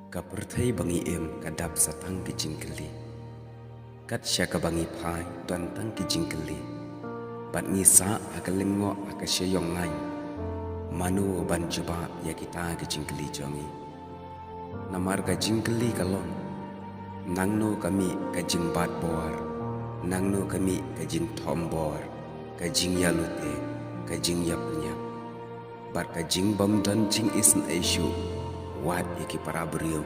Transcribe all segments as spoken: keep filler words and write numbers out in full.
Ka pyrthei ba ngi im ka dap sa tang ki jingkylli. Kat sha kaba ngi phai don tang ki jingkylli. Bad ngi sah ha ka lyngngoh ha ka shayong ngaiñ. Mano ban jubab ïa kita ki jingkylli jong ngi? Namar ka jingkylli ka long, nangno ka mih ka jingbat bor, nangno ka mih ka jingthombor, ka jingïalute, ka jingïapynïap. Bad ka jingbymdon jingisynei shuh, wat ïa ki para briew,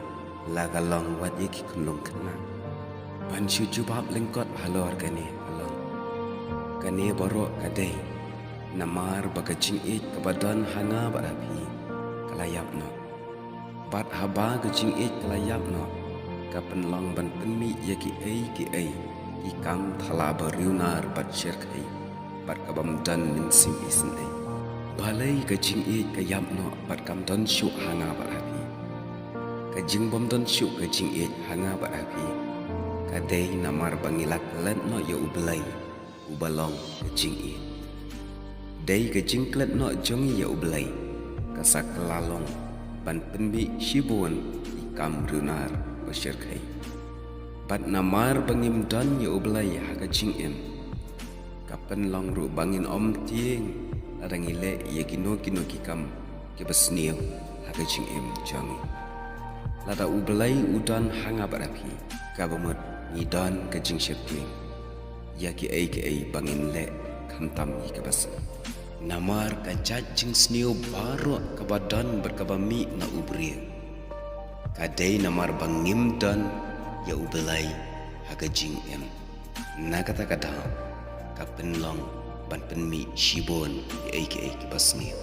la ka long wat ïa ki khynnah khynnah. Ban shu jubab lyngkot halor kane ka long, kane baroh ka dei namar ba ka jingïeit kaba don ha nga bad ha phi ka la ïap noh. Bad haba ka jingïeit ka la ïap noh, ka pynlong ban pynmih ïa kiei kiei ki kam thala ba riewnar bad shyrkhei, bad ka bym don mynsiem isynei. Balei ka jingïeit ka ïap noh bad kam don shuh ha nga bad ha phi? Ka jingbym don shuh ka jingïeit ha nga bad ha phi ka dei namar ba ngi la klet noh ïa U Blei uba long ka jingïeit. Dei ka jingklet noh jong ngi ïa U Blei ka sa kylla long ban pynmih shibun ki kam riewnar bad shyrkhei. Bad namar ba ngim don ïa U Blei ha ka jingim, ka pynlong ruh ba ngin ym tieng lada ngi leh ïa kino kino ki kam kiba sniew ha ka jingim jong ngi. Lada U Blei u don ha nga bad ha phi, kaba mut ngi don ka jingsheptieng ïa kiei kiei ba ngin leh khamtam ïa kaba sniew. Namar ka jait jingsniew baroh kaba don bad kaba mih na u briew, ka dei namar ba ngim don ïa U Blei ha ka jingim. Na kata ka daw ka pynlong ban pynmih shibun kiei kiei kiba sniew.